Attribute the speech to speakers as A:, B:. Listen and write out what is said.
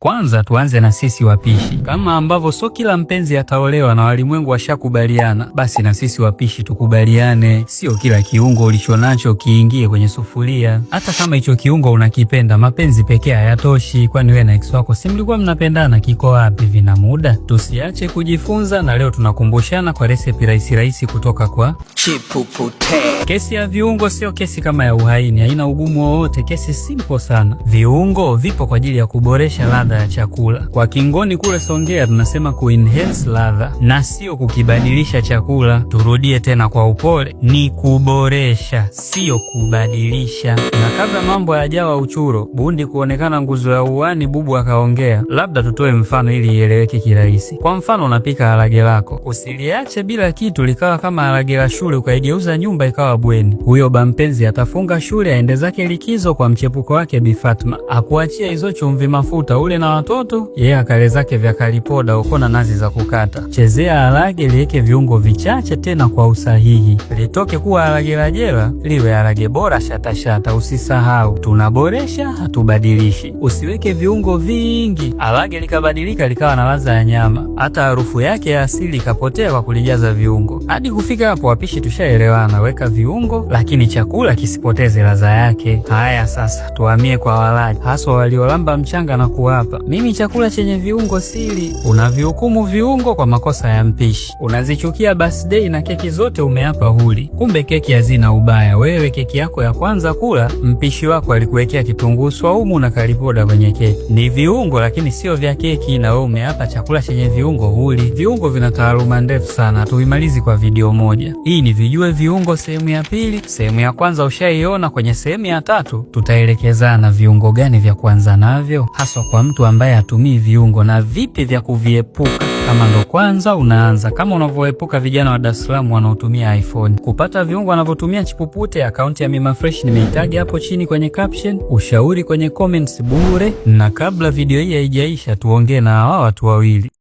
A: Kwanza tuanze na sisi wapishi. Kama ambavyo sio kila mpenzi ataolewa na walimwengu washakubaliana, basi na sisi wapishi tukubaliane, sio kila kiungo ulichonacho kiingie kwenye sufuria. Hata kama hicho kiungo unakipenda, mapenzi pekee hayatoshi. Kwani wewe na ex wako si mlikuwa mnapendana? Kiko wapi? Vina muda. Tusiache kujifunza, na leo tunakumbushana kwa recipe rahisi rahisi kutoka kwa
B: Chipupute.
A: Kesi ya viungo sio kesi kama ya uhaini, haina ugumu wowote, kesi simple sana. Viungo vipo kwa ajili ya kuboresha ladha ya chakula. Kwa Kingoni kule Songea tunasema ku enhance ladha na sio kukibadilisha chakula. Turudie tena kwa upole, ni kuboresha, sio kubadilisha. Na kabla mambo hayajawa uchuro, bundi kuonekana nguzo ya uani, bubu akaongea. Labda tutoe mfano ili ieleweke kirahisi. Kwa mfano, unapika harage lako, usiliache bila kitu likawa kama harage la shule, ukaigeuza nyumba ikawa bweni. Huyo bampenzi atafunga shule aende zake likizo kwa mchepuko wake Bi Fatma, akuachia hizo chumvi mafuta ule na watoto, yeye akale zake vya kalipoda uko na nazi za kukata. Chezea harage, liweke viungo vichache tena kwa usahihi, litoke kuwa harage la jela liwe harage bora shatashata. Usisahau, tunaboresha hatubadilishi. Usiweke viungo vingi, harage likabadilika likawa na ladha ya nyama, hata harufu yake ya asili ikapotea kwa kulijaza viungo. Hadi kufika hapo, wapishi tushaelewana, weka viungo lakini chakula kisipoteze ladha yake. Haya, sasa tuhamie kwa walaji, haswa waliolamba mchanga na kuapa, mimi chakula chenye viungo sili. Unavihukumu viungo kwa makosa ya mpishi, unazichukia birthday na keki zote umeapa huli. Kumbe keki hazina ubaya. Wewe keki yako ya kwanza kula, mpishi wako alikuwekea kitunguu swaumu na kalipoda kwenye keki. Ni viungo lakini sio vya keki, na wewe umeapa chakula chenye viungo huli. Viungo vina taaluma ndefu sana, tuimalizi kwa video moja. Hii ni Vijue Viungo sehemu ya pili. Sehemu ya kwanza ushaiona. Kwenye sehemu ya tatu tutaelekezana viungo gani vya kuanza navyo, haswa kwa mtu ambaye hatumii viungo na vipi vya kuviepuka kama ndo kwanza unaanza, kama unavyoepuka vijana wa Dar es Salaam wanaotumia iPhone. Kupata viungo wanavyotumia Chipupute, akaunti ya Mima Fresh nimeitaja hapo chini kwenye caption, ushauri kwenye comments bure. Na kabla video hii haijaisha, tuongee na hawa watu wawili.